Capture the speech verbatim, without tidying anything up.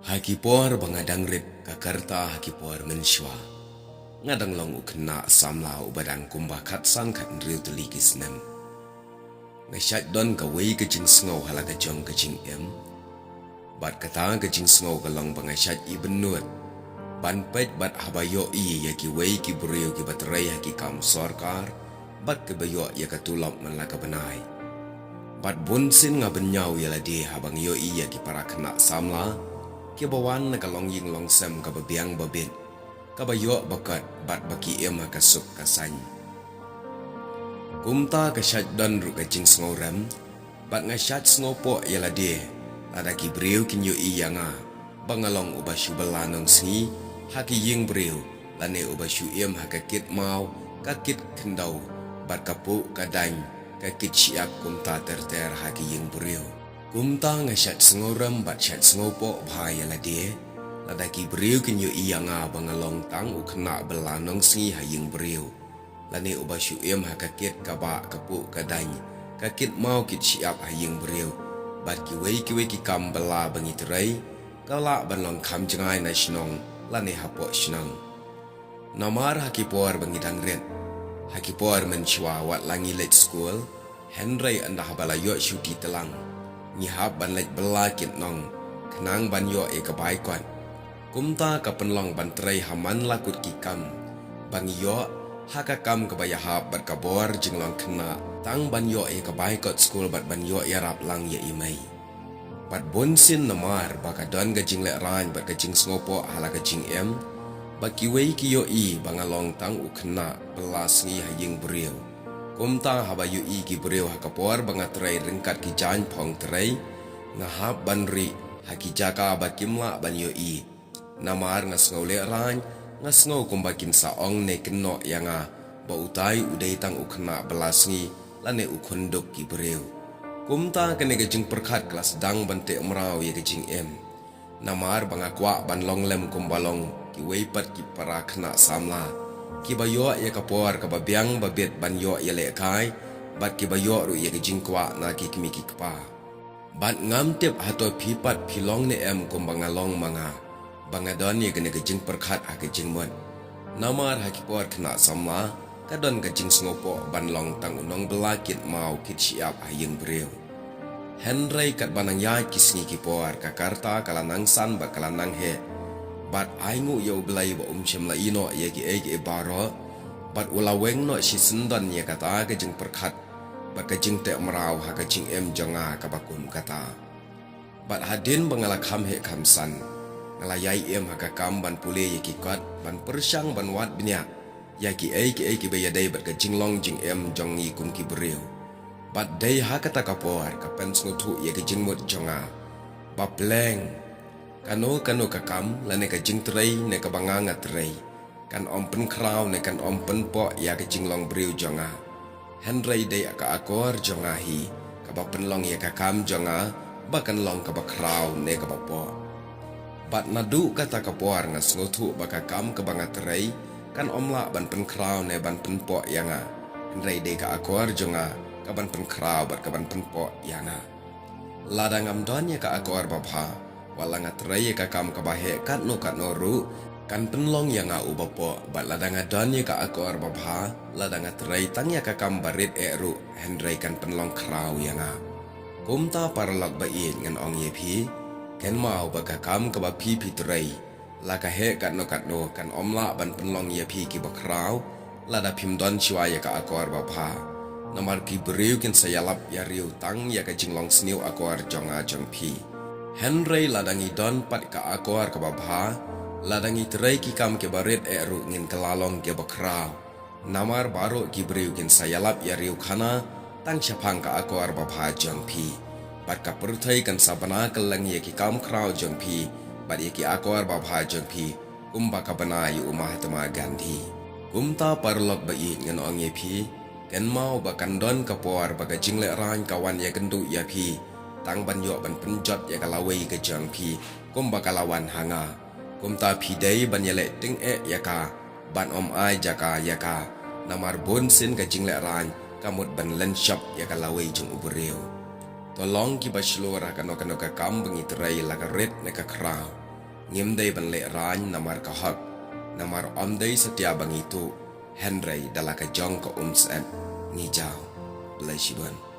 Ha ki por ba nga dang rit, ka rta ha ki por mynshuwa, nga dang long u khynnah samla uba dang kumba khatsan khathynriew tylli ki snem. Nga shait don kawei ka jingsngew ha la ka jong ka jingim. Bad kata ka jingsngew ka long ba nga shait ibynnud ban peit bad haba ïohi ïa kiwei ki briew kiba trei ha ki kam sorkar bad kiba ïoh ïa ka tulop man la ka bnai. Bad bunsien nga bynñiaw ïa lade haba nga ïohi ïa ki para khynnah samla kiba wan na ka longïing longsem kaba biang babit, kaba ïoh ba kot bad ba ki im ha ka suk ka saiñ. Kumta ka shait don ruh ka jingsngewrem, bad nga shait sngewpoh ïa lade lada ki briew kin ïohi ïa nga ba nga long uba shu bylla nongsngi ha ki ïing briew, lane uba shu im ha ka kit maw, ka kit khyndew, bad ka puh ka daiñ, ka kit shyiap kumta ter ter ha ki ïing briew. Kumta nga shait sngewrem bad shait sngewpoh bha ïa lade lada ki briew kin ïohi ïa nga ba nga long tang u khynnah bylla nongsngi ha ïing briew, lane uba shu im ha ka kit ka bah, ka puh ka daiñ, ka kit maw kit shyiap ha ïing briew, bad kiwei kiwei ki kam bylla ba ngi trei ka lah ban long kham jngai na shnong lane hapoh shnong. Namar ha ki por ba ngi dang rit, ha ki por mynshuwa wat la ngi leit skul, hynrei ynda haba la ïoh shuti tlang, ngi hap ban leit bylla kit nong khnang ban ïoh ïa ka bai kot. Kumta ka pynlong ban trei ha man la kut ki kam ba ngi ïoh, ha ka kam kaba ïahap bad ka bor jinglong khynnah, tang ban ïoh ïa ka bai kot skul bad ban ïoh ïarap lang ïa i mei. Bad bunsien namar ba ka don ka jinglehrain bad ka jingsngewpoh ha la ka jingim, ba kiwei ki ïohi ba nga long tang u khynnah bylla sngi ha ïing briew. Kumta haba ïohi ki briew ha ka por ba nga trei ryngkat ki jaiñ phong trei, nga hap ban rieh ha ki jaka ba kim lah ban ïohi. Namar nga sngew lehrain, nga sngew kumba kin sa ong ne kynnoh ïa nga ba utai u dei tang u khynnah bylla sngi lane u khun duk ki briew. Kumta kane ka jingpyrkhat ka la sdang ban teh mraw ïa ka jingim. Namar ba nga kwah ban long lem kumba long kiwei pat ki para khynnah samla kiba ïoh ïa ka por kaba biang babit ban ïoh ïalehkai, bad kiba ïoh ruh ïa ka jingkwah na ki kmie ki kpa. Bad ngam tip hato phi pat phi long ne em kumba nga long ma nga, ba nga don ïa kane ka jingpyrkhat ha ka jingmut. Namar ha ki por khynnah samla ka don ka jingsngewpoh ban long tang u nongbylla kit maw kit shyiap ha ïing briew. Hynrei katba nang ïaid ki sngi ki por, ka rta ka la nang san bad ka la nang heh. Bad ainguh ïa U Blei ba um shym la ïehnoh ïa kiei kiei baroh, bad u la weng noh shisyndon ïa kata ka jingpyrkhat bad ka jingteh mraw ha ka jingim jong nga kaba kum kata. Bad hadien ba nga la kham heh kham san, nga la ïai im ha ka kam ban pule ïa ki kot, ban pyrshang ban wad bniah ïa kiei kiei kiba ïadei bad ka jinglong jingim jong ngi kum ki briew. Bad dei ha kata ka por ka pynsngewthuh ïa ka jingmut jong nga ba pleng, kano kano ka kam lane ka jingtrei ne kaba nga nga trei, kan ym pynkhraw ne kan ym pynpoh ïa ka jinglong briew jong nga. Hynrei dei ka akor jong nga hi kaba pynlong ïa ka kam jong nga ba kan long kaba khraw ne kaba poh. Bad naduh kata ka por nga sngewthuh ba ka kam kaba nga trei kan ym lah ban pynkhraw ne ban pynpoh ïa nga. Hynrei dei ka akor jong nga kaban pynkhraw bad kaban pynpoh ïa nga. Lada ngam don ïa ka akor babha, wat la nga trei ïa ka kam kaba heh katno katno ruh, kan pynlong ïa nga uba poh. Bad lada nga don ïa ka akor babha, lada nga trei tang ïa ka kam barit eh ruh, hynrei kan pynlong khraw ïa nga. Kumta paralok ba ïeit, ngan ong ïa phi, kynmaw ba ka kam kaba phi phi trei, la ka heh katno katno, kan ym lah ban pynlong ïa phi kiba khraw lada phim don shuwa ïa ka akor babha. Namar ki briew kin sa ïalap ïa riew tang ïa ka jinglong sniew akor jong nga jong phi. Hynrei lada ngi don pat ka akor kaba bha, lada ngi trei ki kam kiba rit eh ruh ngin kylla long kiba khraw. Namar baroh ki briew kin sa ïalap ïa riew khana tang shaphang ka akor babha jong phi. Bad ka pyrthei kan sa bna kylleng ïa ki kam khraw jong phi bad ïa ki akor babha jong phi, kumba ka bna ïa u Mahatma Gandhi. Kumta paralok ba ïeit, ngan ong ïa phi, kynmaw ba kan don ka por ba ka jinglehrain ka wan ïakynduh ïa phi, tang ban ïoh ban pynjot ïa ka lawei ka jong phi, kumba ka la wan ha nga. Kumta phi dei ban ïaleh tyngeh ïa ka, ban ym ai jaka ïa ka, namar bunsien ka jinglehrain ka mut ban lynshop ïa ka lawei jong u briew. To long kiba shlur ha kano kano ka kam ba ngi trei, la ka rit ne ka khraw. Ngim dei ban leh rain namar ka hok, namar ym dei satia ba ngi tuh, hynrei da la ka jong ka umsyep ngi jaw. Blei shibun.